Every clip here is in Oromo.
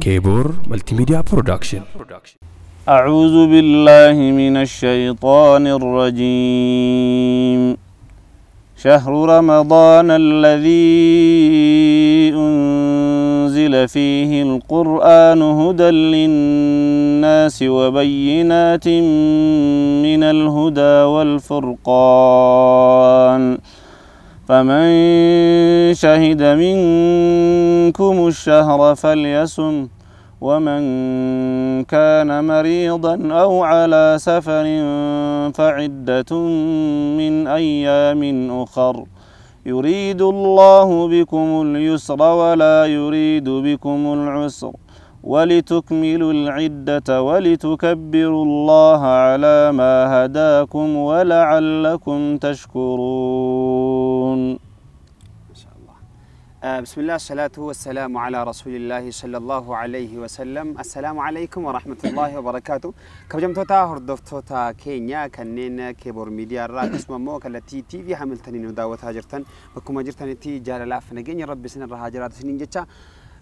Kebor Multimedia Production. أعوذ بالله من الشيطان الرجيم. شهر رمضان الذي أنزل فيه القرآن هدى للناس وبينات من الهدى والفرقان، فمن شهد منكم الشهر فليصم، ومن كان مريضا أو على سفر فعدة من أيام أخر، يريد الله بكم اليسر ولا يريد بكم العسر، ولتكملوا العدة ولتكبروا الله على ما هداكم ولعلكم تشكرون. بسم الله، الصلاة والسلام على رسول الله صلى الله عليه وسلم. السلام عليكم ورحمة الله وبركاته. كبجمتوتا هردفتوتا كينيا كنين كيبور ميديا را اسمه مو كالتي تي في حملتني نداوتها جرتن بكما جرتن تي جال لاف نجين ربي سن الرهاجرات سنين جتا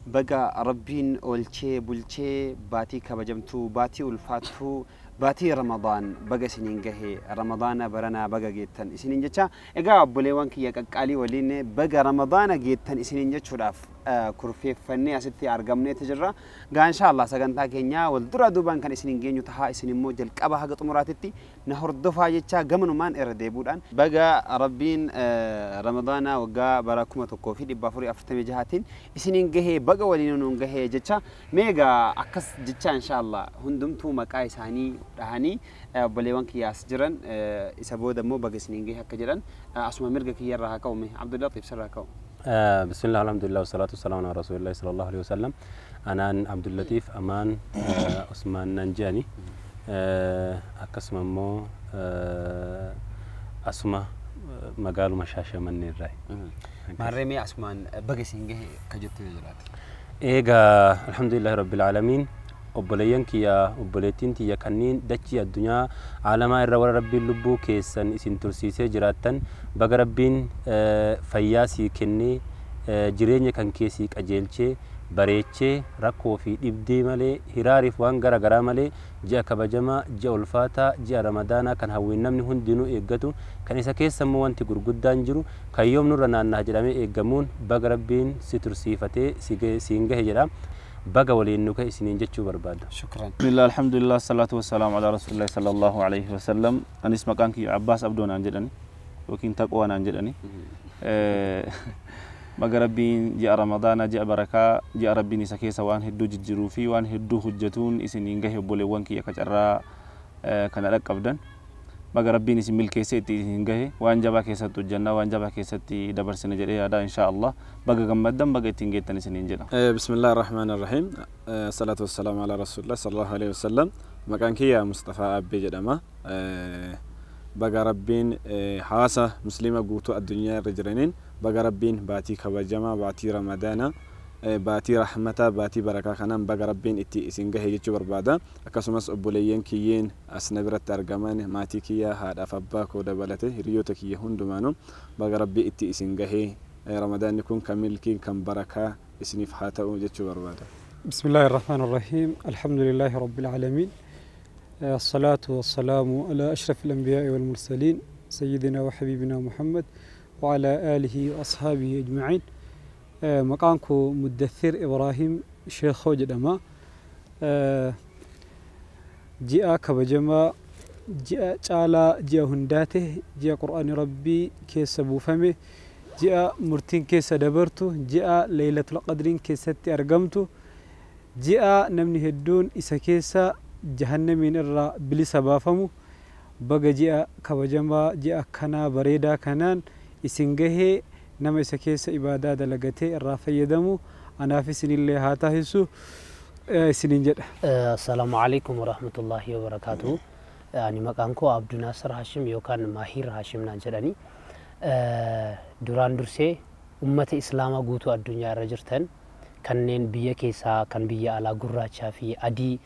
بقى ربين أولشي بولشي باتي كبجمتو باتي الفاتو باتي رمضان بقى سنين جهي رمضان برنا بقى جيتن سنين جتا إجا بوليوان كي يقالي ولين بقى رمضان جيتن سنين جت شراف كرفي فني أستي أرجمني تجرا جا إن شاء الله سجنتا كينيا والدرا دوبان كان سنين جين يتها سنين موجل كأبها قط مراتتي نهر الدفع جتا جمنو مان إرديبودان بقى ربين رمضان وجا براكمة الكوفي دبافوري أفتمي جهاتين سنين جهي بقى ولين نجهي جتا ميجا أكس جتا إن شاء الله هندمتو مكاي ساني رهاني بوليوان كياس جرن إسابودا مو بقى سنين جه هكجرن أسمع مرجع كي يرها كومي عبد اللطيف سرها كوم. بسم الله الحمد لله والصلاة والسلام على رسول الله صلى الله عليه وسلم. أنا عبد اللطيف أمان عثمان ننجاني أكسم مو أسمع مقالو مشاشة من الرأي. مريمي عثمان بقى سنين جه كجت جرات. إيجا الحمد لله رب العالمين. obboleeyyan kiyya obboleettiin tiyya kanneen dachii addunyaa aalamaa irra warra rabbiin lubbuu keessan isin tursiisee jiraattan baga rabbiin fayyaa sii kennee jireenya kan keessii qajeelchee bareechee rakkoo fi dhibdee malee hiraariif waan gara garaa malee ji'a kabajamaa ji'a ulfaataa ji'a ramadaanaa kan hawwiin namni hundinuu eeggatu kan isa keessa immoo wanti gurguddaan jiru kan yoom nurra naanna'a jedhamee eeggamuun baga rabbiin si tursiifatee siin gahe jedha. بقى ولي إنه كيسنين جتشو برباد. شكرا. بسم الله الحمد لله الصلاة والسلام على رسول الله صلى الله عليه وسلم. أنا اسمك أنك عباس عبدون أنجلني وكين تقوى أنجلني. مغربين جاء رمضان جاء بركة جاء ربي سكي سوان هدو جروفي وان هدو حجتون إسنين جه بولي وانك يكجرا كان لك أبدا. مغربين اسم ملك سيتي جه وان جبا كيست الجنة وان جبا كيستي دبر سنجري هذا إن شاء الله بقى جمدم بقى تنجي تاني سنين. بسم الله الرحمن الرحيم. الصلاة والسلام على رسول الله صلى الله عليه وسلم. مكان كيا مصطفى أبي جدما بقى ربين حاسة مسلمة قوتو الدنيا رجلين بقى ربين باتي كوجما باتي رمضان باتي رحمة باتي بركة خنام بقى ربين إتي إسنجه يجوا بربادا أكاسمس أبوليين كيين أسنبرة ترجمان ماتي كيا هذا فباك ودبلته ريوتك يهون دمانو بقى ربي إتي إسنجه رمضان يكون كمل كين كم بركة إسنيف حتى يجوا بربادا. بسم الله الرحمن الرحيم. الحمد لله رب العالمين، الصلاة والسلام على أشرف الأنبياء والمرسلين سيدنا وحبيبنا محمد وعلى آله وأصحابه أجمعين. مقامكو مدثر إبراهيم شيخ خوجدما جاء كبجما جاء تعالى جاء هنداته جاء قرآن ربي كيس بوفمه جاء مرتين كيس دبرته جاء ليلة القدر كيس أرقمته جاء نمني هدون إسا كيس جهنمين الرا بلس بافمه بقى جاء كبجما جاء كنا بريدا كنان إسنجه نما إسكيس إبادة دلقته الرافي دمو أنا في سن الله هاتهسو سنين جد. السلام عليكم ورحمة الله وبركاته. يعني مكانكو عبد الناصر هاشم يوكان ماهر هاشم نانجراني دوران درسي أمة إسلام قوتو الدنيا رجرتن كنين بيا كيسا كان بيا على قرة في أدي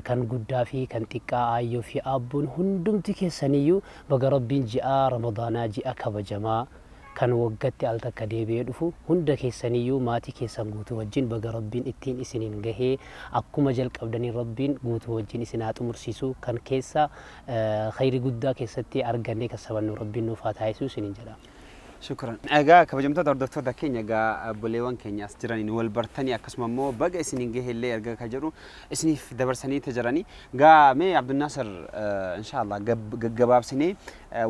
كان قدافي كان تكا أيو في أبون هندم تكيسانيو بقى ربين جاء رمضان جاء كبجما kan waggatti al takka deebi'ee dhufu hunda keessaniyyuu maatii keessan guutuu wajjin baga Rabbiin ittiin isiniin gahee akkuma jalqabdanii Rabbiin guutuu wajjin isin haa xumursiisu kan keessa khayri guddaa keessatti argannee kasabannu Rabbiin nuuf haa taasisu isiniin jedha. Shukran. Egaa kabajamtoota hordoftoota keenya egaa obboleewwan keenya as jiraniin wal bartanii akkasuma immoo baga isiniin gahe illee erga ka jedhu isiniif dabarsanii jiranii. Gaa mee Abdunnaasir inshaallah gaggabaabsinee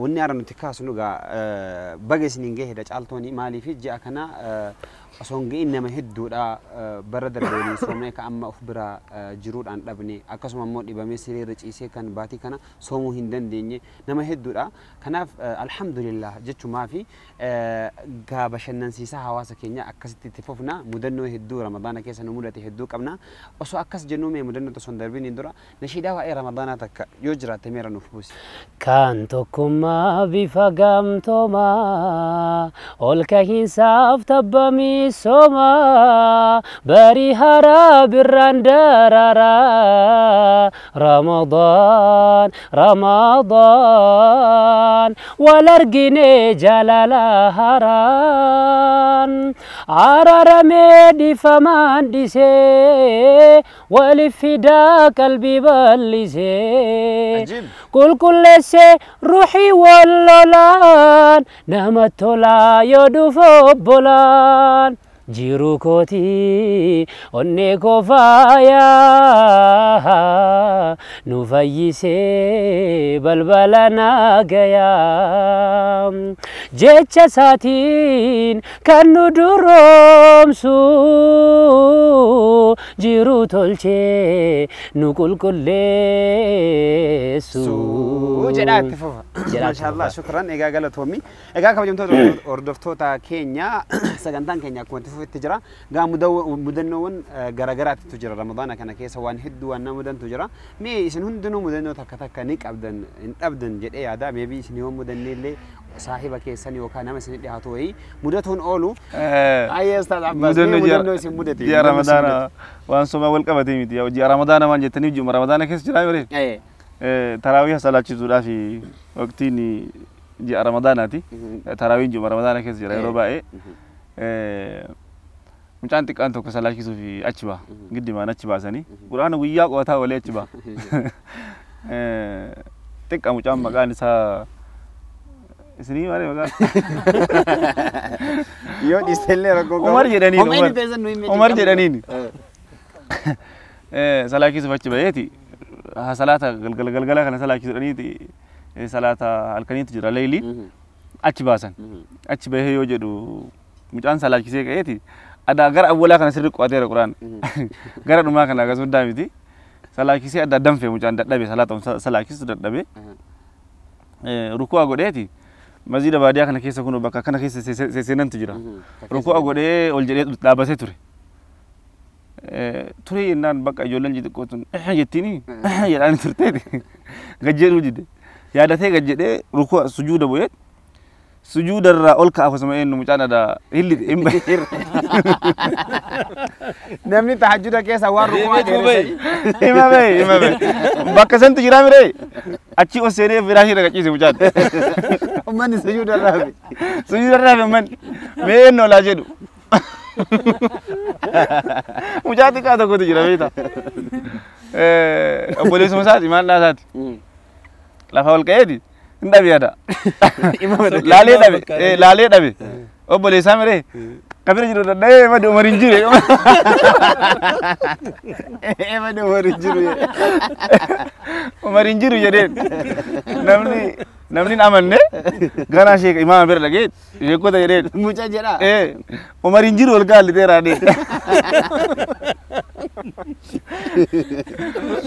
wanni haara nuti kaasnu gaa baga isiniin gahedha caaltooni maaliif ji'a kana osoo hin gahin nama hedduudha bara darbe waliin soomnee ka amma of bira jiruudhaan dhabne akkasuma immoo dhibamee sireerra ciisee kan baatii kana soomuu hin dandeenye nama hedduudha. Kanaaf alhamdulillah jechumaa fi gaa bashannansiisaa hawaasa keenya akkasitti itti fufna mudannoo hedduu Ramadaana keessa nu mudate hedduu qabna. Osoo akkas jennuu mee mudannoo osoo hin darbiin dura nashiidaa waa'ee Ramadaanaa takka yoo jiraatte meera nuuf buusi. Kan tokkummaa bifa gamtoomaa ol kahiinsaaf tabba miisoomaa barii haaraa birraan daraaraa Ramadaan Ramadaan wal argine jaalala haaraan araaramee dhiifamaan dhisee waliif fidaa qalbii bal'isee qulqulleessee ruuxii wal lolaan nama tolaa yoo dhufu obbolaan jiruu kootii onnee koo faayaa nu fayyisee balbala nagayaa jecha isaatiin kan nu duroomsu jiruu tolchee nu qulqulleessu jedhaa itti fufa. Maashaallah shukran egaa galatoomi. Egaa kabajamtoota hordoftoota keenya sagantaan keenya akkuma itti fufetti jira. Gaa mudannoowwan garaagaraatu jira Ramadaana kana keessa waan hedduu waan nama mudantu jira. Mee isin hundinuu mudannoo takka takka ni qabdan hin dhabdan jedhee yaada. Meebii isin yoo mudanne illee saahiba keessan yookaan nama isin dhiyaatu wayii mudatuun oolu. Ayyee Ustaaz Abbaas mee mudannoo isin mudate? Ji'a Ramadaana waan somaa wal qabatee miti. Ji'a Ramadaana waan jettaniif ji'uma Ramadaana keessa jiraa yoo Taraawii salaachisuudhaaf waqtiin ji'a Ramadaanaati. Taraawiin ji'uma Ramadaana keessa jira yeroo baay'ee. Mucaan xiqqaan tokko salaachisuuf achi ba'a. Giddimaan achi baasanii. Quraana guyyaa qo'ataa oolee achi ba'a. Xiqqa mucaan maqaan isaa isinii maali maqaan? Yoo dhiiste illee rakkoo qabu. Umar jedhaniin. Umar jedhaniin. Salaachisuuf achi baheeti. Salaata galgala galgala kana salaachisudhaniiti salaata halkaniitu jira leeyliin achi baasan. Achi bahee yoo jedhu mucaan salaachisee ka'eeti adaa gara awwalaa kana sirri qo'ateera quraana. Gara dhumaa kana akkasuma hundaa miti. Salaachisee adda danfee mucaan dadhabe salaata salaachisu dadhabe. Ruku'a godheeti masjida baadiyaa kana keessa kun bakka kana keessa seenantu jira. Ruku'a godhee ol jedhee dhaabbatee ture. Ture jennaan bakka ijoolleen xixiqqoo tun jettiini jedhaani turteeti. Gad jedhuu dide. Yaadatee gad jedhee ruku'a sujuuda bu'ee sujuuda irraa ol ka'a akkasuma eenyu mucaan adaa hillite hin bahe. Namni tahajjuda keessa waan ruku'aa dheeressanii. Hima bahe hima bahe. Bakka santu jira miree achi ol seenee firaashii irra qaciise mucaan. Uummanni sujuuda irraa hafe. Sujuuda irraa hafe uummanni mee eenyu olaa jedhu. Mucaa xiqqaa tokkotu jira beektaa. Obboleessuma isaati maal dhaasaati. Lafa ol ka'eeti hin dhabe yaada. Laalee dhabe laalee dhabe. Obboleessaa miree kabira jiru dadhabee madi Umar hin jiru. Madi Umar hin jiru. Umar hin jiru jedheen. Namni namni hin amanne ganaa sheeka imaama bira dhaqee sheekota jedheen. Mucaa jedhaa. Umar hin jiru ol gaalliteeraa dhee.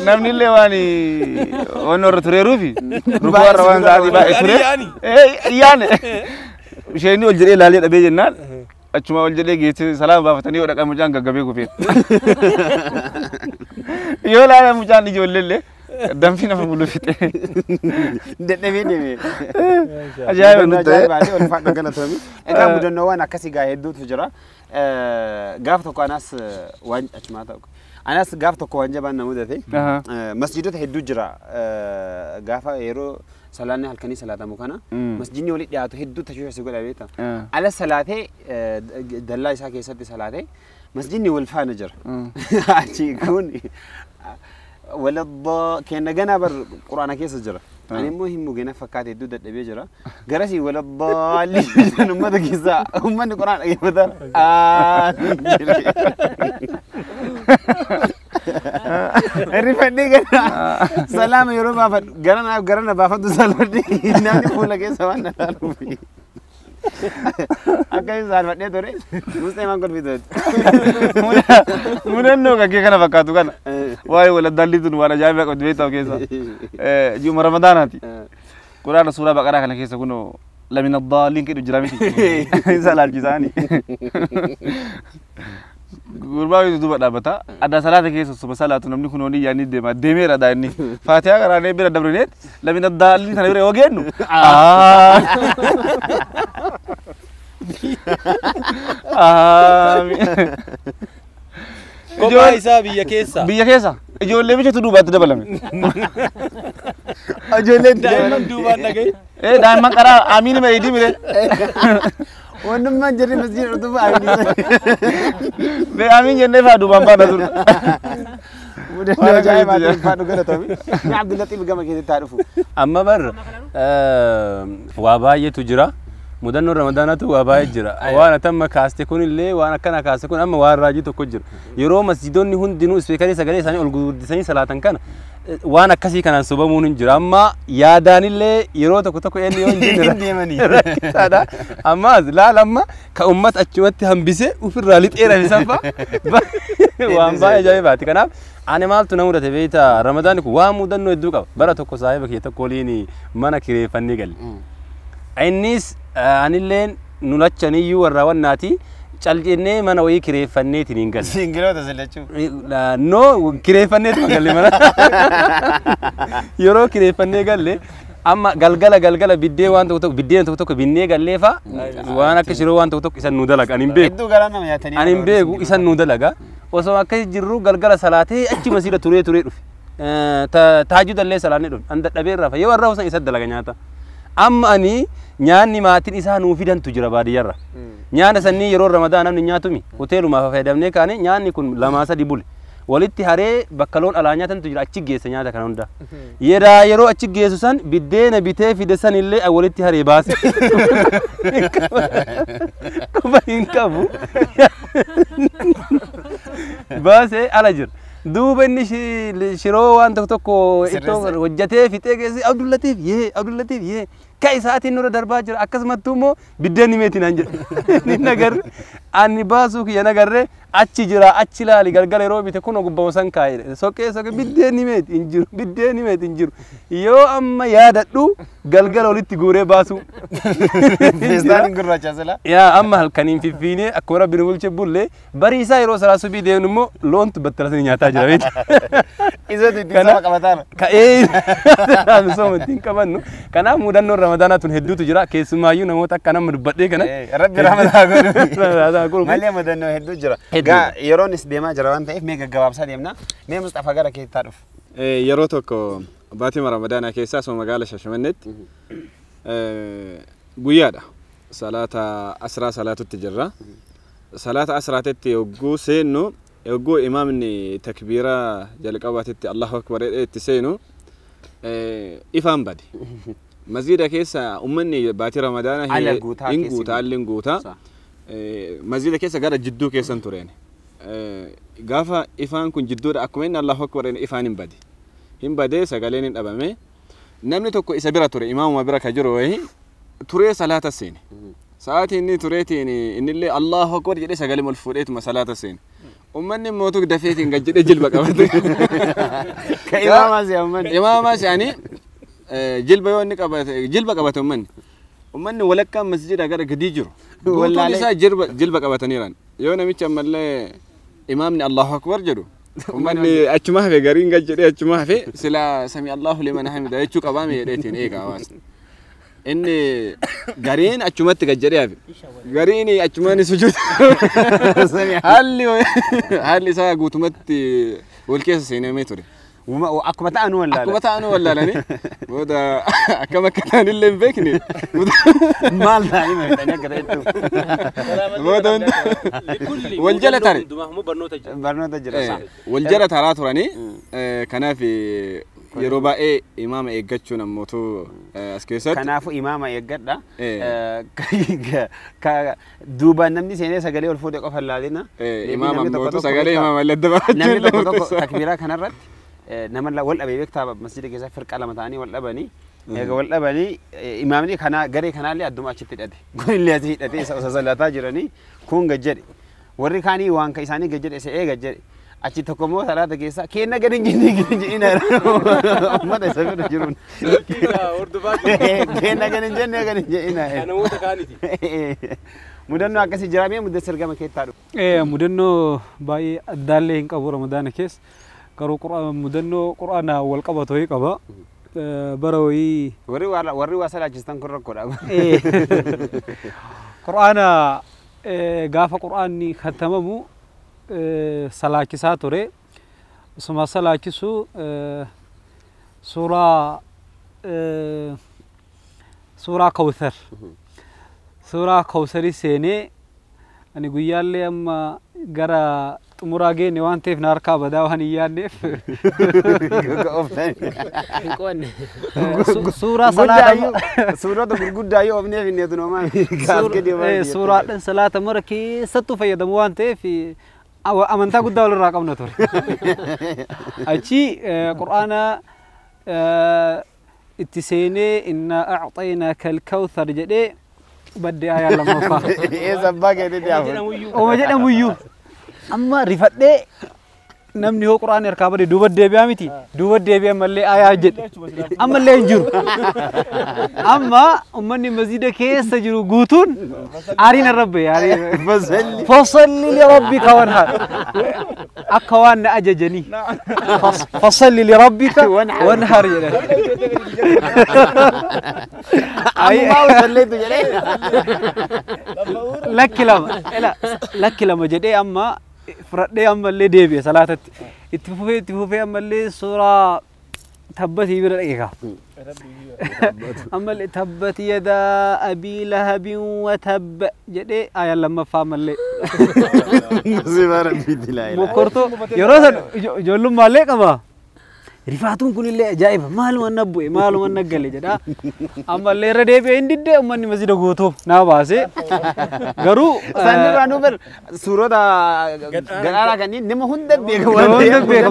Namni illee waan waan warra tureeruufi rukuu warra waan sa'aatii baay'ee ture. Yaane. Isheen ol jedhee laalee dhabee jennaan achuma ol jedhee geessee salaama baafatanii yoo dhaqan mucaan gaggabee kufee. Yoo laala mucaan ijoollee illee danfi nafa bulu fixe. Dadhabee deeme. Ajaa'iba nutti ta'e. Ajaa'iba ulfaadha galatoomi. Egaa mudannoowwan akkasii gaa hedduutu jira. Gaaf tokko anaas waan achumaa ta'u. Anas gaaf tokko waan jabaan na mudate. Masjidota hedduu jira. Gaafa yeroo Salaanni halkanii salaatamu kana masjidni walitti dhiyaatu hedduu tashwiisha si godha beekta. Ala salaatee dallaa isaa keessatti salaatee masjidni wal faana jira. Achi kun waladda kenna ganaa bar quraana keessa jira. Ani immoo hin mugina fakkaate hedduu dadhabee jira. Garasii waladdaalli jedhan uummata keessaa uummanni quraana dhaggeeffatan aamiin jedhe. Rifadhee gara salaama yeroo baafadhu garanaaf garana baafadhu salfadhee namni fuula keessa waan na laaluuf. Akkamiin saalfadhee ture Musxee maan kolfite. Mudannoo kakkee kana fakkaatu kana waa'ee waladdaalli tun waan ajaa'ibaa qabdi beektaa keessa. Ji'uma Ramadaanaati. Quraana suuraa Baqaraa kana keessa kunoo lamina daalliin jedhu jira miti. Isa laalchisaani. Gurbaa wiitu duuba dhaabbata. Adda salaata keessa osuma salaatu namni kun horii yaadni deema. Deemeera daa inni. Faatihaa karaanee bira dabrineet lamina daalliin sana bira yoo geennu. Amiin. Kophaa isaa biyya keessa. Biyya keessa. Ijoollee bichatu duubaatti dabalame. Ijoolleen Daa'imman duubaan dhagahi. Daa'imman karaa amiin meeydii mire. Wannummaan jirri masjida utubaa amiin. Bee amiin jennee faa duubaan baana ture. Mudannoo ajaa'ibaa ta'e faadhu galatoomi. Mee Abdullatiif gama keessatti haa dhufu. Amma bar waa baay'eetu jira. Mudannoo Ramadaanaatu waa baay'ee jira. Waan atamma kaaste kunillee waan akkana kaaste kun amma waan raajii tokko jira. Yeroo masjidoonni hundinuu ispeekarii sagalee isaanii ol guddisanii salaatan kana waan akkasii kanaan sobamuun hin jiru. Amma yaadaanillee yeroo tokko tokko eenyu yoo hin jenne deemanii. Rakkisaadha. Ammaas laala amma ka uummata achumatti hambisee ofirraa lixee rafisan fa'a waan baay'ee ajaa'ibaati. Kanaaf ani maaltu na mudate beektaa Ramadaanni kun waan mudannoo hedduu qaba. Bara tokko saahiba kiyya tokko waliin mana kireeffannee galle. Innis anilleen nu lachaniyyuu warra wannaati calqinee mana wayii kireeffanneetiin hin galle. Singiloota silachuu. No kireeffanneetuma galle mana. Yeroo kireeffannee galle amma galgala galgala biddee waan tokko tokko biddeen tokko tokko binnee gallee fa'a waan akka shiroo waan tokko tokko isan nu dalaga ani hin beeku. Hedduu garaa nama nyaatanii. Ani hin beeku isan nu dalaga. Osoo akkas jirru galgala salaatee achi masiira turee turee dhufe. Taajjudallee salaannee dhufe. An dadhabee irraa fa'a yoo warra osoo isa dalaga nyaata. Amma ani nyaanni maatiin isaa nuu fidantu jira baadiyyaarra. Nyaana sannii yeroo Ramadaan namni nyaatumi hoteelumaaf fayyadamnee kaane nyaanni kun 2-3 bule. Walitti haree bakka loon alaa nyaatantu jira achi geessa nyaata kana hunda. Yeroo achi geessu san biddeena bitee fide san illee walitti haree baase. Quba hin qabu. Baasee ala jira. Duuba inni shiroo waan tokko tokko ittoo hojjetee fixee geesse Abdullatiif yee Abdullatiif yee ka isaatiin nurra darbaa jira akkasumattuu immoo biddeen himeetiin an jedhe. Inni nagarre ani baasuu kiyya nagarre achi jira achi ilaali galgala yeroo bite kun gubbama san kaa'e soqee soqee biddeen himeeti hin jiru biddeen himeeti hin jiru yoo amma yaadadhu galgala walitti guuree baasuu. Feestaan gurraacha sila. Yaa amma halkaniin fiffiinee akkuma rabbi nu bulche bullee barii isaa yeroo salaa subii deemnu immoo loontu battala sanii nyaataa jira beektu. Isatu ittiin sama qabataana. Ka'ee misooma ittiin qabannu. Kanaaf mudannoon Ramadaanaa tun hedduutu jira. Keessumaayyuu namoota akka nama dubbadhee kana. Rabbi rahmataa godhu. Rahmataa godhu. Malee mudannoo hedduu jira. Gaa yeroonis deemaa jira waan ta'eef mee gaggabaabsaa deemna. Mee Mustafaa gara keettaa dhufu. Yeroo tokko baatii Ramadaanaa keessaa osoo magaala Shashamanneetti guyyaadha. Salaata asraa salaatutti jirra. Salaata asraatitti yogguu seennu yogguu imaamni takbiira jalqabaatitti Allahu Akbar jedhee itti seenu ifaan bade. Masjida keessa uummanni baatii Ramadaanaa hin guutaa alli hin guutaa. Masjida keessa gara jidduu keessan tureen. Gaafa ifaan kun jidduudha akkuma inni Allahu Akbar jedhee ifaan hin bade. Hin badee sagaleen hin dhabame. Namni tokko isa bira ture imaamuma bira ka jiru wayii turee salaata seene. Sa'aatii inni tureetiin innillee Allahu Akbar jedhee sagalee ol fuudheetuma salaata seene. Uummanni mootu dafeetiin gad jedhee jilba qabate. Ka imaamaa si'a uummanni. Imaamaa si'anii jilba yoo inni qabate jilba qabate uummanni. Uummanni walakkaan masjida gara gadii jiru. Guutuun isaa jilba qabataniiran. Yoo namichi ammallee imaamni Allahu Akbar jedhu uummanni achuma hafe gariin gad jedhee achuma hafe sila sami Allahu liman hamida jechuu qabaame jedheetiin eega hawaasni. Inni gariin achumatti gad jedhee hafe. Gariin achumaan sujuuda. Haalli isaa guutumatti wal keessa seenamee ture. Akkuma ta'an wallaalan. Akkuma ta'an wallaalanii booda akkam akka ta'an illee hin beekne. Maal ta'anii mamitanii akka ta'ettu. Booda wal jala tare. Barnoota jira. Wal jala taraa turanii kanaaf yeroo baay'ee imaama eeggachuun ammootu as keessatti. Kanaafuu imaama eeggadha. Duubaan namni seenee sagalee ol fuudhee qofa laalina. Imaama ammootu sagalee imaama illee adda baafachuu. Namni tokko tokko takbiiraa kanarratti nama wal dhabee beektaa masjida keessa firqa lama ta'anii wal dhabanii. Egaa wal dhabanii imaamni kana garee kanaallee adduma achitti hidhate. Kunillee asii hidhatee isa osoo salaataa jiranii kun gad jedhe. Warri kaanii waan ka isaanii gad jedhe isa ee gad jedhe. Achi tokko immoo salaata keessa kenna gadi hin jenne gadi hin jedhina uummata isa bira jiruun. Kenna gadi hin jenne gadi hin jedhina. Namoota kaaniti. Mudannoo akkasii jira mee mudda sirgama keettaa dhufu. Mudannoo baay'ee addaallee hin qabu Ramadaana keessa. Garuu mudannoo quraana wal qabatu wayii qaba. Bara wayii. Warri waa salaachistan kun rakkoodha. Quraana gaafa quraanni khatamamu salaachisaa ture. Osuma salaachisu suuraa Kawthar. Suuraa Kawtharii seenee ani guyyaallee amma gara xumuraa geenne waan ta'eef na harkaa badaa waan hin yaadneef. Suuraa salaata suurota gurguddaa yoo oofneef hin neetu noomaa. Suuraadhaan salaata mara keessattuu fayyadamu waan ta'eef amantaa guddaa walirraa qabna ture. Achi qur'aana itti seenee inna a'xaynaaka al-kawthar jedhee baddee ayaa lammaffaa. Eessa abbaa keetiitti hafu. Oma jedhamuyyuu. Amma rifadhee namni hoo qur'aana harkaa bade duuba deebi'aa miti duuba deebi'aa mallee ayaa jedhe ammallee hin jiru. Amma uummanni masjida keessa jiru guutuun aariin arrabbe aariin fasalli li rabbika wanhar akka waan na ajajanii fasalli li rabbika wanhar jedhan. Ammaa salleetu jedhee. Lakki lama jedhee amma fudhadhee ammallee deebi'e salaatatti. Itti fufee ammallee suuraa tabbatii bira dhaqe kaa. Ammallee tabbati yadaa abii lahabin wa tabba jedhee ayaan lammaffaa ammallee. Mokortoo yeroo san ijoollummallee qaba. Rifaatuun kunillee ajaa'iba maaluma na bu'e maaluma na gale jedha. Ammallee irra deebi'ee hin didde uummanni masjida guutuu naa baase. Garuu Isaan duraanuu bar suurota gadhaaraa kanneen nama hunda beeka waan ta'eef. Hunda beeka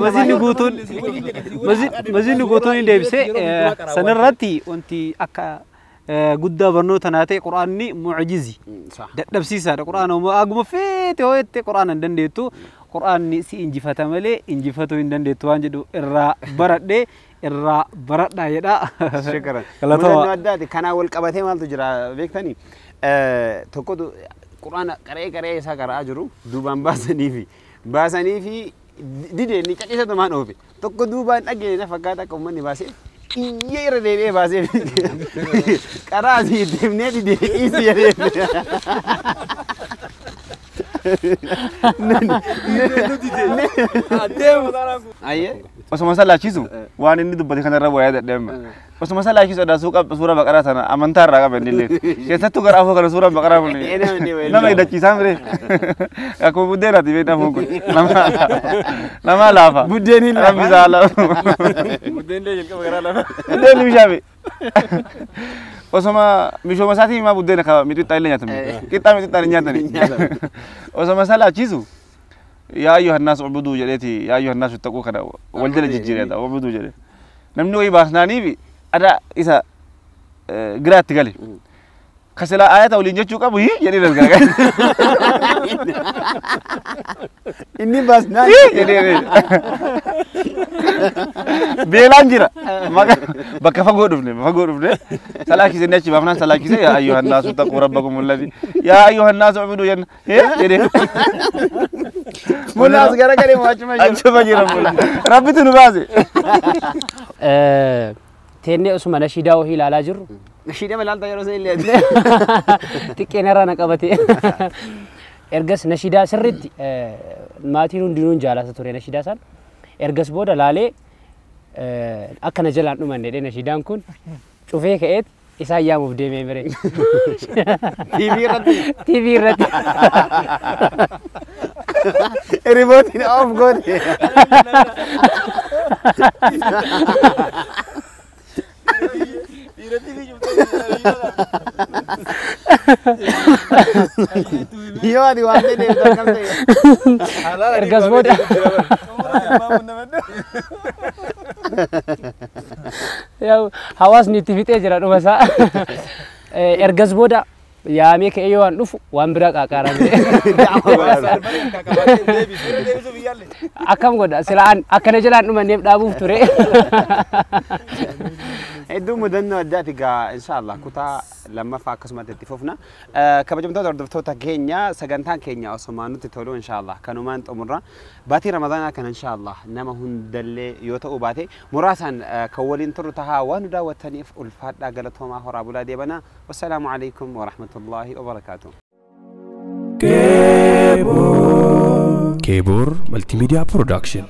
masjidni guutuun hin deebisee sanarratti wanti akka guddaa barnoota naa ta'e quraanni mucjizi dadhabsiisaadha. Quraana aguma feete hoo jette quraana hin dandeettu. Quraanni si injifata malee injifatuu hin dandeettu waan jedhu irraa baradhee irraa baradhaa jedha. Shukran. Mudannoo addaati. Kanaa wal qabatee maaltu jira beektanii? Tokkotu quraana qaree qaree isaa qara'aa jiru duubaan baasanii fi didee inni callisatumaan oofe. Tokko duubaan dhageenya na fakkaata akka uummanni baasee iyyee irra deebi'ee baasee qaraa asii deemnee didee dhiisi jedhee. Osuma salaachisu waan inni dubbate kanarra bu'aa yaadadhe amma. Osuma salaachisu addaa suura baqaraa sana amantaa irraa qaba inni illee. Keessattuu gara afoo kana suura baqaraa kun nama hidhachiisaa mire. Akkuma buddeenaati beekna afoon kun. Nama laafa. Buddeen hin laafa. Rabbi isaa laafa. Buddeen illee jalqaba garaa laafa. Buddeen bishaan. Osuma mishooma isaatii himaa buddeena ka mixmixaa illee nyaatame. Qixxaa mixmixaan hin nyaatani. Osuma salaachisu yaa ayyuhannaas ubuduu jedheeti yaa ayyuhannaas ittaquu kana wal jala jijjiireedha ubuduu jedhe. Namni wayii baasnaaniif ada isa giraatti gale. Kasilaa ayata waliin jechuu qabu hii jedhee das garagalee. Inni baasnaan jedhee beelaan jira. Bakka fagoo dhufne salaakise inni achi baafnaan salaakise yaa ayyuhannaasu ittaquu rabbakum alladhi yaa ayyuhannaasu ubuduu jenna jedhee. Mullaas garagalee moo achuma jira. Achuma jira mulla. Rabbitu nu baase. Teennee osuma nashiidaa wahii ilaalaa jirru. Nashiidaa ilaaltaa yeroo sana illee. Xiqqeen irraa na qabate. Ergas nashiidaa sirriitti maatiin hundinuu jaalata ture nashiidaa sana. Ergas booda laalee Akkana jalaan dhumanne jedhee nashiidaan kun cufee ka'eet isaan yaamuuf deemee mire. TV irratti. TV irratti. Remote off goote. Yoo ati waan ta'e deemtu akkam ta'e. Ergas booda. Hawaasni itti fixee jira dhuma isaa. Ergas booda yaamee ka'ee yoo waan dhufu waan biraa qaaqaarame. Akkam godha sila akkana jalaan dhumanneef dhaabuuf ture. Hedduu mudannoo addaati gaa inshaallah kutaa lammaffaa akkasumatti itti fufna. Kabajamtoota hordoftoota keenya sagantaan keenya osuma nutti tolu inshaallah kanumaan xumurra. Baatii Ramadaanaa kana inshaallah nama hundallee yoo ta'u baate muraasaan kan waliin turru tahaa waan nu daawwattaniif ulfaadhaa galatoomaa horaa bulaa deebanaa. Wassalaamu alaikum wa rahmatullaahi wa barakaatuh. Keebor Multimedia Production.